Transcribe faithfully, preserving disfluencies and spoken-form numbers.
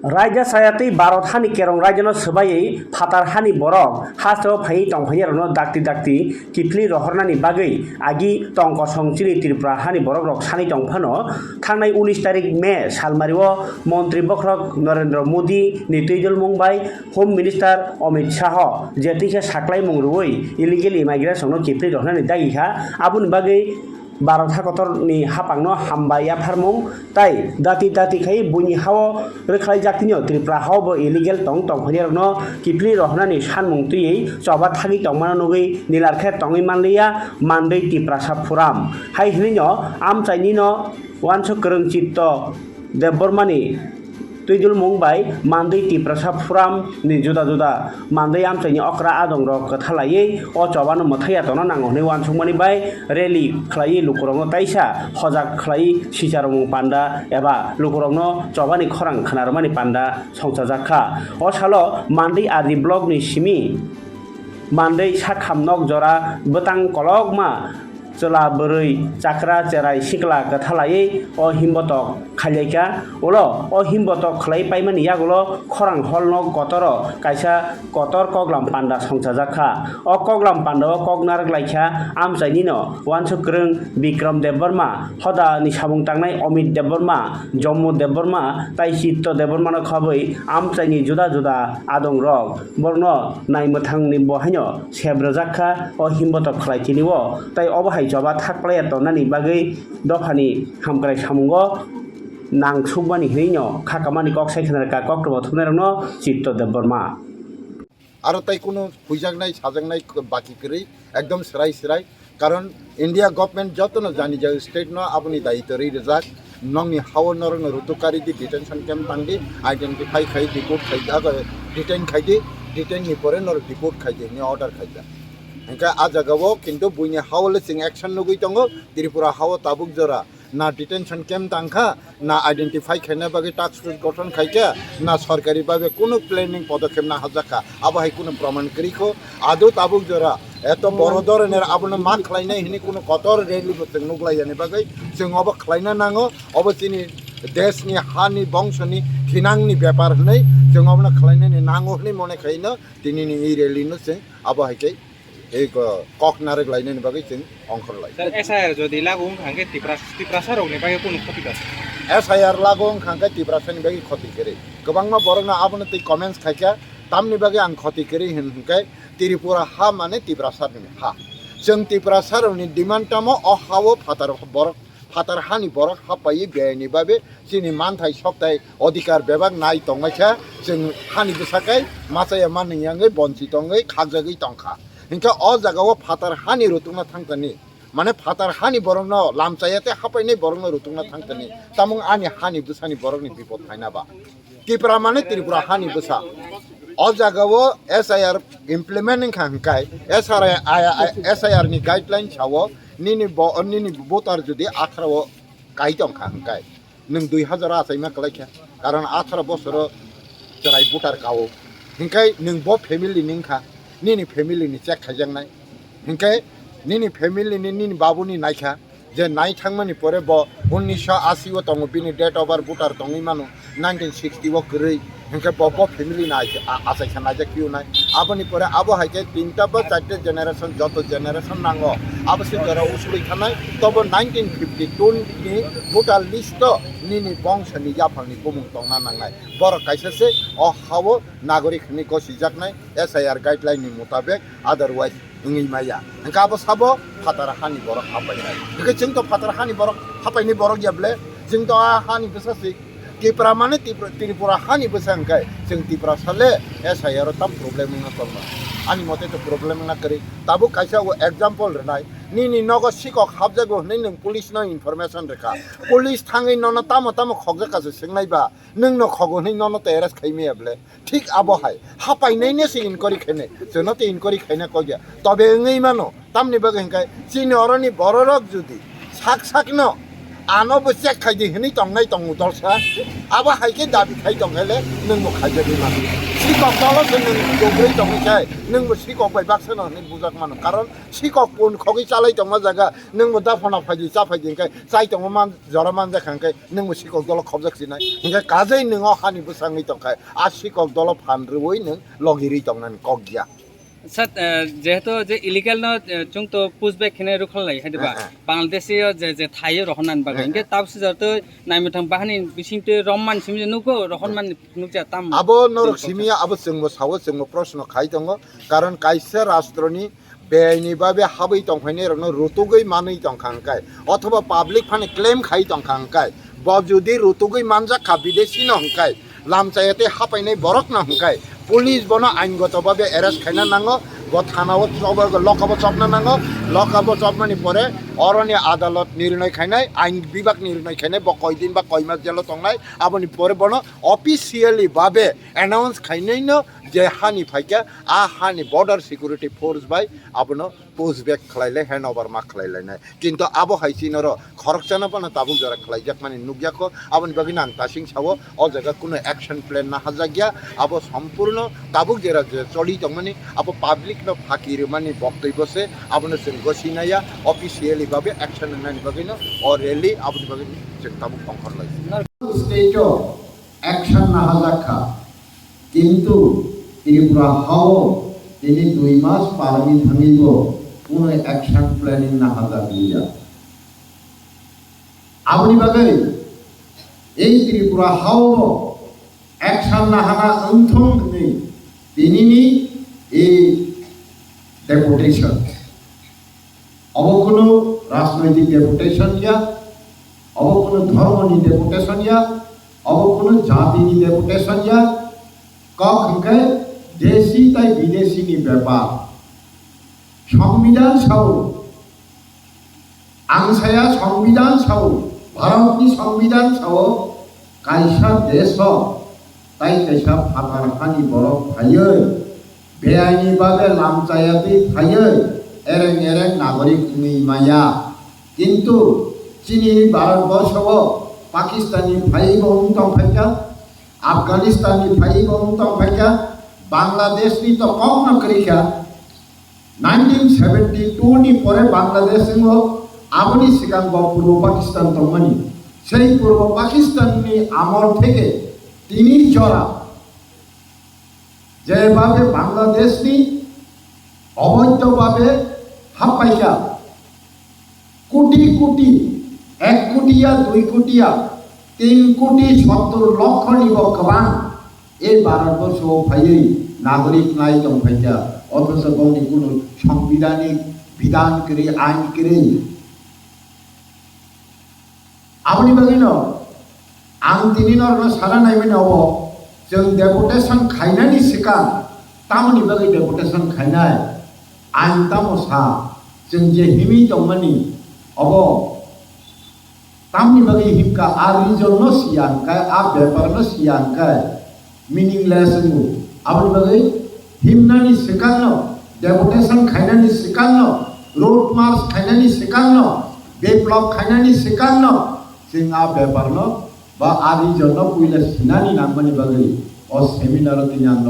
Raida chaya tei Bharat hani kerong raidano swbaiwi phatar hani borok hasteo phaiwi tongphainairokno dakti dakti kiphilwi rohornani bagwi agi tong kosong chini Tripura hani borokrok sanwi tong phano, thangnai unis tarik May salmario Montri bokhorok Narendra Modi ni twidulmung bai Home Minister Amit Shah je teisa saklaimung rwui illegal immigration no kiphilwi rohornani dagi kha, aboni bagwi Bharat hakotorni haphangno hambai yapharmung tei dati dati khai buini hao rwkhlaijaktino Tripura hao bo illegal tong tongphainairokno kiphilwi rohornani sanmung twiwi choba thagwi tongmano nugwi nilar khe tongwi manliya Mandwi Tiprasa Forum. Hai hwnwino amchainino uansuk kwrwng Chitto Debbarmani twidulmung bai Mandwi Tiprasa Forum ni juda juda mandwi amchaini okra adongrok kwthalaiwi o chobano mwthai ya tongna nango hwnwi uansukmani bai rally khlaiwi lukurokno taisa hojak khlaiwi sicharomung panda eba lukurokno chobani khorang khwnarwmani panda songchajak kha. O salo Mandwi R D block ni simi Mandwi sakham nok jora bwtang kolokma chwla bwrwi chakra cherai sikla kwthalaiwi o himbotok khailaikha. Ulo o himbotok khlai paimani yagulo khorang hol nok kotoro kaisa kotor koklam panda songchajak kha. O koklam pandao kok narwk laikha amchainino uansuk kwrwng Bikram Debbarma, hodani samung tangnai Amit Debbarma, Jammu Debbarma tai Chitto Debbarmano khabwi amchaini juda juda adongrok. Borokno naimwthangni bo haino sep rwjak kha o himbotok khlai tini o, tai obo hai choba thak playa tonnani bagwi dophani hamkrai samungo nangsukmani hwnwi no kha kamani kok sai khna rwkha koktwma thumnairokno Chitto Debbarma. Aro tai kunu huijaknai sajaknai baki kwrwi, ekdom swrai swrai. Karon India government jotono jani jani state no aboni dayitw rwi rwjak. Nokni hao norokno rutuk kari di, detention camp tang di, identify khai, deport khai, abo detain khai di, detain ni pore norok deport khai di hwnwi order khaijak. Hingkhe a jagao kintu buini hao le chwng action nugwi tongo, Tripura hao tabuk jora na detention camp tangkha, na identify khaina bagwi task force gothon khaikha, na sorkari bhabe kunu planning podokhep na hajakha, abo hai kunu proman kwrwikho. Ado tabuk jora eto boro doroner abono ma khlainai hwnwi kunu kotor rally bo chwng nuklaiyani bagwi chwng obo khlaina nango. Obo chini deshni, hani, bongsoni thinangni bepar hwnwi chwng obono khlainani nango hwnwi mone khaino tinini e rally no chwng abo hai khe ei ko-, kok narwk lainani bagwi chwng ongkhor lai. Sir, S I R jodi lagu wngkha hwnkhe Tipra-, Tiprasa rokni bagwi kunu khoti kha? S I R lagu wngkha hwnkhe Tiprasani bagwi khoti kwrwi. Kwbangma borokno abono twi comments khaikha, tamni bagwi ang khoti kwrwi hwn hwnkhe Tripura ha mane Tiprasa rokni ha. Chwng Tiprasa rokni demand tamo o hao phatar borok, phatar hani borok hapaiwi beyani babe chini manthai sokthai odhikar bebak nai tongmai kha, chwng hani bwsakai machaya manwi yangwi bonchi tongwi khakjagwi tongkha. Hinkhe o jagao phatar hani rutukna thangtani, mane phatar hani borokno lamchaya tei hapainai borokno rutukna thangtani, tamung ani hani bwsani borokni bipod phaina ba? Tipra mane Tripura hani bwsa. O jagao S I R implement wngkha hwnkhe S R I, S I R ni guideline sao nini bo, nini voter jodi atharo o kai tongkha hwnkhe nwng dui hazar achaima kwlaikha, karon atharo bosoro chwrai voter kao, hinkhe nwng bo family ni wngkha, nini family ni check khaijaknai, hinkhe nini family ni, nini babuni naikha, je nai thangmani pore bo unnisho ashi o tongo, bini date of birth voter tongwi mano, nineteen sixty o kwrwi, hinkhe bo, bo family ni achaikha naijak piyonai. Aboni pore abo hai khe tinta ba charta generation, joto generation nango, abo se jora usului thanai, tobo nineteen fifty two ni voter list o nini bongsoni yaphangni bumung tongna nangnai. Borok kaisa se o hao nagorik hwnwi gosijaknai S I R guideline ni mutabek, otherwise wngwi maya. Hingkhe abo sabo phatar hani borok hapainai. Hingkhe chwng to phatar hani borok hapainai borok ya ble, chwng to a hani bwsa si Tipra mane Tipra, Tripura hani bwsa hingkhe chwng Tiprasa le S I R o tam problem wngna tongma. Ani mote to problem wngna kwrwi. Tabuk kaisa o example rwnai. Nini nogo sikok hapjago hwnwi nwng police no information rwkha. Police thangwi nono tamo tamo khokjak kasu swngnai ba, nwng no khogo hwnwi nono to arrest khai maya ble. Thik abo hai, hapainaino se inquiry khainai, chwngno tei inquiry khaina kok ya. Tobe wngwi mano, tamni bagwi hwnkhe chini oroni bororok jodi sak sakno Ano bo check khai di hinwi tongnai tongo dolsa. Abo hai khe dabi khai tong khe le nwng bo khaijagwi mano. Sikok dolo se nwng jogwi tongwi khe nwng bo sikok bai baksa no hinwi bujak mano. Karon sikok pun khogwi chalai tongma jaga nwng bo daphano phai di cha phai di hwnkhe chai tongma man jora manjak kha hwnkhe nwng bo sikok dolo khobjak sinai. Hwnkhe kajai nwng o hani bwsangwi tong kha a sikok dolo phan rwui nwng logirwi tongnani kok ya. Sir, eh, jehetu je illegal no, eh, chwng to push back khene rwkhlai hai diba? Eh, eh. Bangladeshi o je, je thaio rohornani bagwi. Eh, eh. Hwnkhe tabuk sijak to naimwthang bahani bising twi romman simi je nugo rohorman nukja tam. Abo norok simi abo chwngbo sao, chwngbo proshno khai tongo. Karon kaisa rastroni beaini babe habwi tongphainai rokno rutugwi manwi tongkha hwnkhe, othoba public phani claim khai tongkha hwnkhe, bo jodi rutugwi manjak kha bidesi no hwnkhe, lamchaya tei hapainai borok no hwnkhe, police bono aingoto babe arrest khaina nango, bo thana o chobo, lokab o chopna nango, lokab o chopmani pore oroni adalot nirnoi khainai, ain bibak nirnoi khainai, bo koi din ba koi mas jelo tongnai, aboni pore bono officially babe announce khainai no je hani phaikha, a hani border security force bai abono push back khlai lai, hand over ma khlai lainai. Kintu abo hai chini oro khoroksano bono tabuk jora khlaijakmani nukjakho. Aboni bagwino ang tasing sao, o jaga kuno action plan naharjakya. Abo sompurno tabuk jora je choli tongmani, abo public no phaki rwmani boktoi bo se, abono chwng gosi naiya, officially babe action nangnani bagwino o rally aboni bagwino chwng tabuk ongkhor lai. State o action naharjakha. Kintu Tripura hao tini dui mas parani thangwi bo kuno action planning naharjak liya. Aboni bagwi ei Tripura hao action nahana wngthung hwnwi tinini ei deputation. Obo kuno rajnoitik deputation ya, obo kuno dhormoni deputation ya, obo kuno jatini deputation ya, kok hwnkhe desi tai bidesi ni bepar. Songbidan sao, ang saya songbidan sao, Bharatni songbidan sao, kaisa deso tai kaisa phatar hani borok phaiwi, beaini babe lamchayatwi phaiwi ereng ereng nagorik wngwi maya. Kintu chini Bharat borso o Pakistan ni phaiwi bo wng tong phaikha, Afghanistan ni phaiwi bo wng tong phaikha, Bangladesh ni to kok no kwrwi kha. Nineteen seventy two ni pore Bangladesh wngo, aboni swkang bo Purbo Pakistan tongmani. Sei Purbo Pakistan ni amol theke tini jora jebabe Bangladesh ni oboidho babe happaikha, koti koti, ek kotiya, dui kotiya, tin koti sottor lokho ni bo kwbang. Ei Bharat borso o phaiwi nagorik nai tong phaikha, othocho bongni kuno songbidanik bidan kwrwi, ain kwrwi. Aboni bagwino ang tini norokno sana naimani obo, chwng deputation khainani swkang tamoni bagwi deputation khainai, ain tamo sa, chwng je himwi tongmani obo. Tamni bagwi himkha, a region no siya hwnkhe, a bepar no siya hwnkhe meaningless wngo. Aboni bagwi himnani swkangno, deputation khainani swkangno, road march khainani swkangno, biplop khainani swkangno chwng a bepar no ba a region no puila sinani nangmani bagwi o seminar o tini ang